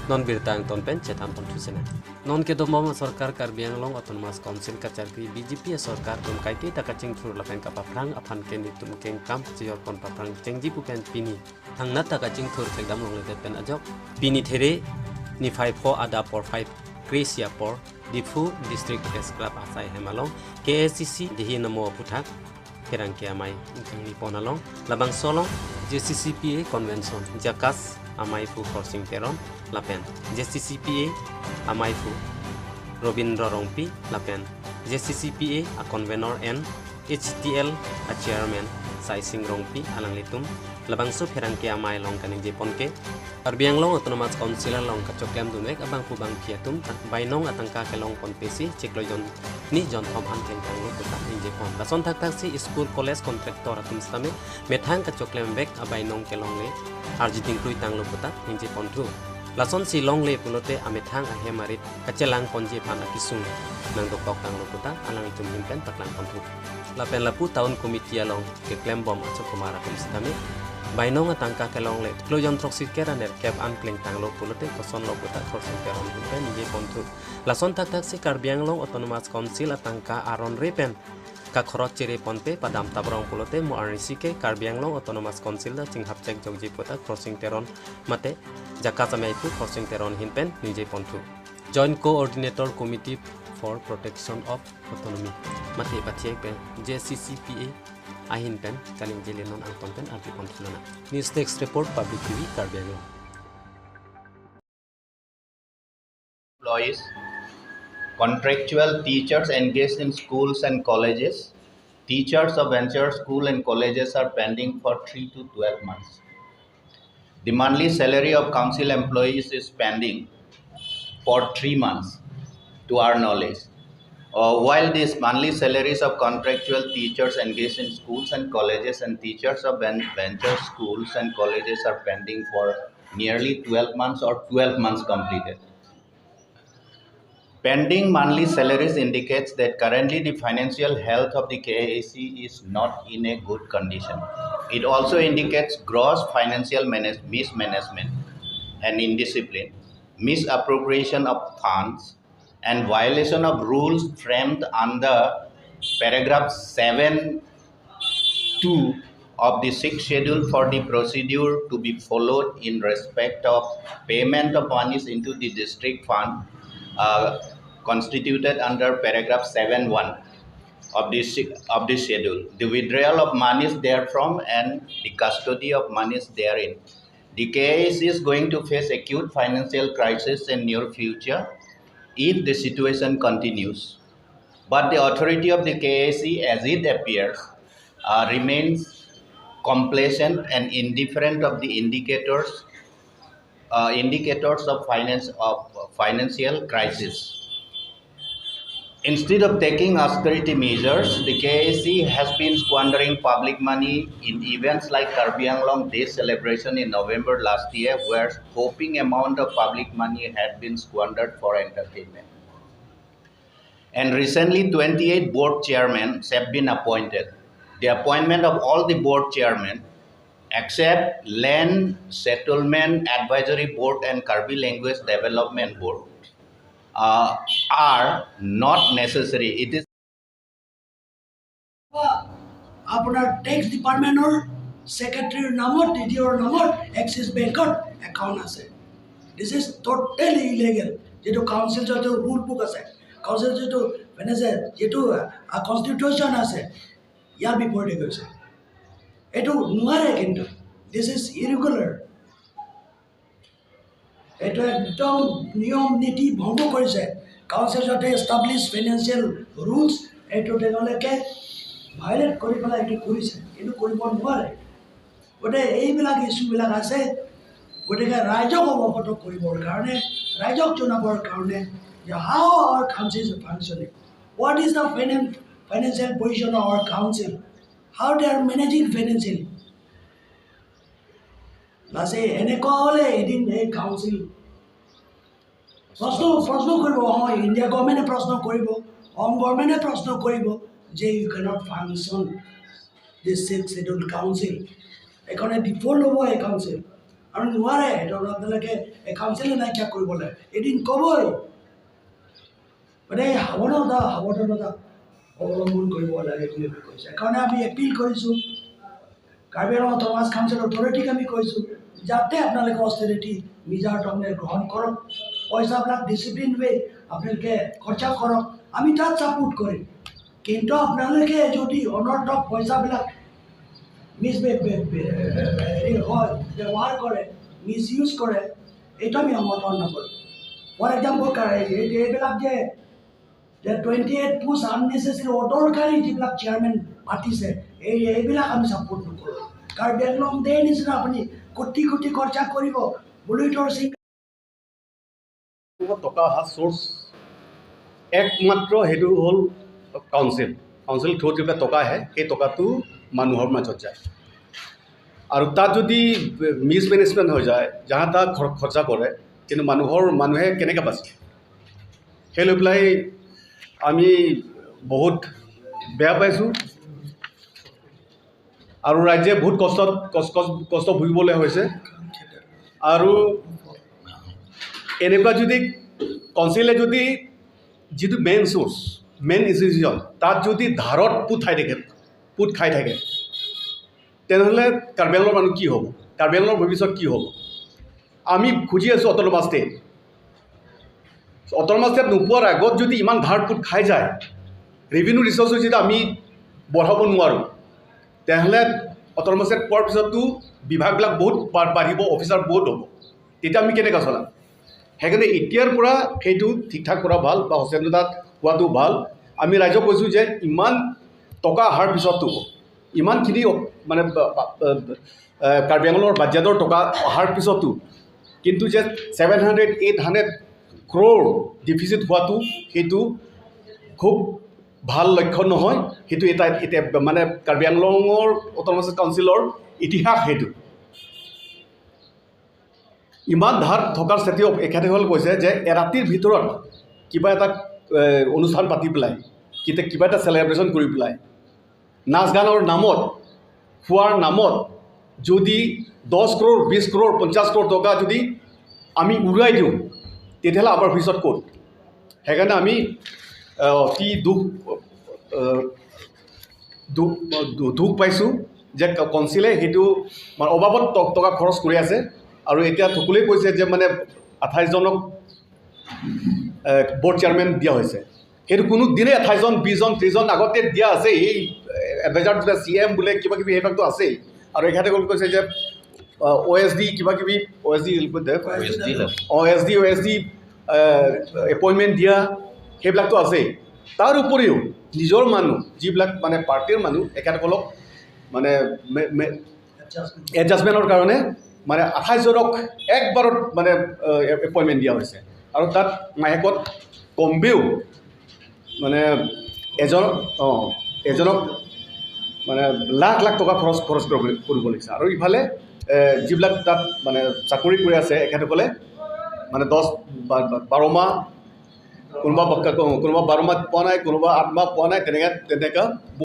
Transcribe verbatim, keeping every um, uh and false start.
Non birta angton pen chethan ponthu sena. Non kedobom asorkar Karbi Anglong Autonomous Council kacharli B J P asorkar atum kaike ta kachingthur lapen kapaphrang aphan ke netum kengkam chejor pon paphrang chengji pu pen pini thangnat ta kachingthur thekdam longledet pen ajok, pini there niphai pho adap porphai kre-isi apor Diphu District Press Club asai hem along K A C C Delhi namo aphuthak pherangke amei ingkangni pon along labangso along J C C P A convention JACAS amei aphu Khorsing Teron lapen J C C P A amei aphu Robindra Rongpi lapen J C C P A a convener and H T L a chairman Saising Rongpi alanglitum labangso pherangke amei along kaningje pon ke Karbi Anglong Autonomous Council along kachoklem dunvek abangphu bangphi atum ta bainong atangka kelong ponpe si chiklo jon ni jon thom an kleng tanglo puta ningje pon. Lason thakthak si school college contractor atum sitame methang kachoklemvek abainong kelongle arji dingkrui tanglo puta ningje ponthu. Lason si longle pulote amethang ahem arit kachelang ponji aphan akesung nangdokok tanglo puta alanglitum ahin pen paklang ponthu. Lapen lapu town committee along keklembom achokpamar atum sitame bainong atangka kelongle chiklo jon throksi kre ra nerkep an kleng tanglo pulote kosonlo puta Khorsing Teron ahin pen ningje ponthu. Lason thakthak si Karbi Anglong Autonomous Council atangka aron re pen kakhorot chere ponpe padam taprong pulote mo arnisi ke Karbi Anglong Autonomous Council ta chinghap chek jokji puta Khorsing Teron mate JACAS amei aphu Khorsing Teron ahin pen ningje ponthu. Joint Coordinator Committee for Protection of Autonomy mate pathiek pen J C C P A ahin pen kaningje le non angton pen arju ponthu lana. News Desk Report, Public T V, Karbi Anglong. Employees, contractual teachers engaged in schools and colleges, teachers of venture school and colleges are pending for three to twelve months. The monthly salary of council employees is pending for three months, to our knowledge. Uh, while these monthly salaries of contractual teachers engaged in schools and colleges and teachers of ven- venture schools and colleges are pending for nearly twelve months or twelve months completed. Pending monthly salaries indicates that currently the financial health of the K A C is not in a good condition. It also indicates gross financial manage- mismanagement and indiscipline, misappropriation of funds, and violation of rules framed under paragraph seven two of the sixth schedule for the procedure to be followed in respect of payment of monies into the district fund, uh, constituted under paragraph seven one of the, si- of the schedule, the withdrawal of monies therefrom and the custody of monies therein. The K A C is going to face acute financial crisis in near future if the situation continues. But the authority of the K A C, as it appears, uh, remains complacent and indifferent of the indicators, uh, indicators of finance of financial crisis. Instead of taking austerity measures, the K A C has been squandering public money in events like Karbi Anglong Day celebration in November last year, where whopping amount of public money had been squandered for entertainment. And recently, twenty-eight board chairmen have been appointed. The appointment of all the board chairmen, except Land Settlement Advisory Board and Karbi Language Development Board, uh, are not necessary. It is আপোনাৰ টেক্স ডিপাৰ্টমেণ্টৰ ছেক্ৰেটাৰীৰ নামত, D D অ'ৰ নামত এক্সিছ বেংকত একাউণ্ট আছে। This is totally illegal. যিটো কাউন্সিল যিটো ৰুল বুক আছে, কাউন্সিল যিটো মানে যে যিটো কনষ্টিটিউশ্যন আছে, ইয়াৰ বিপৰীতে গৈছে। এইটো নোৱাৰে কিন্তু, দিছ ইজ ইৰেগুলাৰ। এইটো একদম নিয়ম নীতি ভংগ কৰিছে। কাউন্সিল যাতে এষ্টাব্লিছ ফাইনেন্সিয়েল ৰুলছ এইটো তেওঁলোকে ভায়লেট কৰি পেলাই এইটো কৰিছে, এইটো কৰিব নোৱাৰে। গতিকে এইবিলাক ইছ্যুবিলাক আছে। গতিকে ৰাইজক অৱগত কৰিবৰ কাৰণে, ৰাইজক জনাবৰ কাৰণে যে how our council is functioning, what is the finan- financial position of our council, how they are managing financially. লাষ্টে এনেকুৱা হ'লে এদিন এই কাউন্সিল প্ৰশ্ন প্ৰশ্ন কৰিব, অসম ইণ্ডিয়া গভৰ্ণমেণ্টে প্ৰশ্ন কৰিব, অসম গভৰ্ণমেণ্টে প্ৰশ্ন কৰিব যে you cannot function this sixth schedule council. এইকাৰণে ডিফল্ট হ'ব এই কাউন্সিল। আৰু নোৱাৰে, এইটো আপোনালোকে এই কাউন্সিলে নাইকিয়া কৰিব লাগে, এদিন ক'বই। মানে সাৱধানতা, সাৱধানতা অৱলম্বন কৰিব লাগে বুলি কৈছে। সেইকাৰণে আমি এপিল কৰিছোঁ, কাৰ্বি আংলং অট'নমাছ কাউন্সিল অথৰিটিক আমি কৈছোঁ, যাতে আপোনালোকে অষ্টেৰিটি মেজাৰ তাৰমানে গ্ৰহণ কৰক, পইচাবিলাক ডিচিপ্লিন ৱে আপোনালোকে খৰচা কৰক, আমি তাত ছাপোৰ্ট কৰিম। কিন্তু আপোনালোকে যদি অনৰ্থক পইচাবিলাক মিছ বে-, বে-, বে-, হেৰি হয়, ব্যৱহাৰ কৰে, মিছ ইউজ কৰে, এইটো আমি সমৰ্থন নকৰোঁ। ফৰ এক্সাম্পল, এই-, এই-, এইবিলাক যে, যে টুৱেণ্টি এইট পোষ্ট আননেচেচাৰী অদৰকাৰী যিবিলাক চেয়াৰমেন পাতিছে, এই, এইবিলাক আমি ছাপোৰ্ট নকৰোঁ। কাৰ্বি আংলং ডে নিচিনা আপুনি কোটি কোটি খৰচা কৰিব, বুলুইতৰ সিং টকা অহা চ'ৰ্চ একমাত্ৰ সেইটো হ'ল কাউন্সিল। কাউন্সিল থ্ৰুত যিবিলাক টকা আহে, সেই টকাটো মানুহৰ মাজত যায়। আৰু তাত যদি মিছমেনেজমেণ্ট হৈ যায়, যাহা তাহা খৰ-, খৰচা কৰে, কিন্তু মানুহৰ, মানুহে কেনেকৈ বাচে? সেই লৈ পেলাই আমি বহুত বেয়া পাইছোঁ। আৰু ৰাইজে বহুত কষ্টত, কষ্ট, কষ্ট, কষ্ট ভুগিবলৈ হৈছে। আৰু এনেকুৱা যদি কাউন্সিলে যদি যিটো মেইন চ'ৰ্চ, মেইন ইনষ্টিটিউশ্যন, তাত যদি ধাৰত পোত খাই থাকে, পোত খাই থাকে, তেনেহ'লে কাৰ্বি আংলঙৰ মানুহ কি হ'ব? কাৰ্বি আংলঙৰ ভৱিষ্যত কি হ'ব? আমি খুজি আছোঁ অট'নমাছ ষ্টেট। অট'নমাছ ষ্টেট নোপোৱাৰ আগত যদি ইমান ধাৰ পোত খাই যায়, ৰেভিনিউ ৰিচ'ৰ্চ যদি আমি বঢ়াব নোৱাৰোঁ, তেনেহ'লে অট'নমাছ ষ্টেট পোৱাৰ পিছতো বিভাগবিলাক বহুত বা-, বাঢ়িব, অফিচাৰ বহুত হ'ব, তেতিয়া আমি কেনেকৈ চলাম? সেইকাৰণে এতিয়াৰ পৰা সেইটো ঠিক ঠাক কৰা ভাল বা সচেতনতা হোৱাটো ভাল। আমি ৰাইজক কৈছোঁ যে ইমান টকা অহাৰ পিছতো, ইমানখিনি অ-, মানে বা-, বা-, এ, কাৰ্বি আংলঙৰ বাজেটৰ টকা অহাৰ পিছতো কিন্তু যে seven hundred, eight hundred crore ডিফিচিট হোৱাটো, সেইটো খুব ভাল লক্ষণ নহয়। সেইটো এটা, এতিয়া মানে কাৰ্বি আংলঙৰ অট'নমাছ কাউন্সিলৰ ইতিহাস সেইটো। ইমান ধাৰ থকাৰ স্বত্বেও এখেতসকলে কৈছে যে এৰাতিৰ ভিতৰত কিবা এটা, এ, অনুষ্ঠান পাতি পেলাই, কিতা-, কিবা এটা চেলিব্ৰেশ্যন কৰি পেলাই, নাচ গানৰ নামত, খোৱাৰ নামত যদি দহ ক্ৰ'ৰ, বিছ ক্ৰ'ৰ, পঞ্চাছ ক্ৰ'ৰ টকা যদি আমি উৰুৱাই দিওঁ, তেতিয়াহ'লে আমাৰ ভৱিষ্যত ক'ত? সেইকাৰণে আমি, আহ, অতি দুখ, আহ, দুখ, দু-, দুখ পাইছোঁ যে কা-, কাউন্সিলে সেইটো মানে অবাবত ট-, টকা খৰচ কৰি আছে। আৰু এতিয়া থুকুলে কৈছে যে মানে আঠাইছজনক, এ, ব'ৰ্ড চেয়াৰমেন দিয়া হৈছে। সেইটো কোনো দিনে আঠাইছজন, বিছজন, ত্ৰিছজন আগতে দিয়া আছে। এই, এ, এডভাইজাৰ বোলে, চি এম বোলে, কিবা কিবি সেইবিলাকতো আছেই। আৰু এখেতে কৈছে যে, আ, অ' এছ ডি কিবা কিবি, O' S D O' S D, O' S D, আ, এপইণ্টমেণ্ট দিয়া, সেইবিলাকতো আছেই। তাৰ উপৰিও নিজৰ মানুহ, যিবিলাক মানে পাৰ্টিৰ মানুহ, এখেতসকলক মানে মে-, মে-, এডজাষ্টমেণ্টৰ কাৰণে মানে আঠাইছজনক একবাৰত মানে, আহ, এ-, এপইণ্টমেণ্ট দিয়া হৈছে। আৰু তাত মাহেকত কমেও মানে এজন, অ, এজনক মানে লাখ লাখ টকা খৰচ, খৰচ কৰিব, কৰিব লাগিছে। আৰু ইফালে, এ, যিবিলাক তাত মানে চাকৰি কৰি আছে এখেতসকলে মানে দহ বা, বা বাৰ মাহ, কোনোবা বাক্কা-, কোনোবা বাৰ মাহ পোৱা নাই, কোনোবা আঠ মাহ পোৱা নাই, তেনেকে, তেনেকে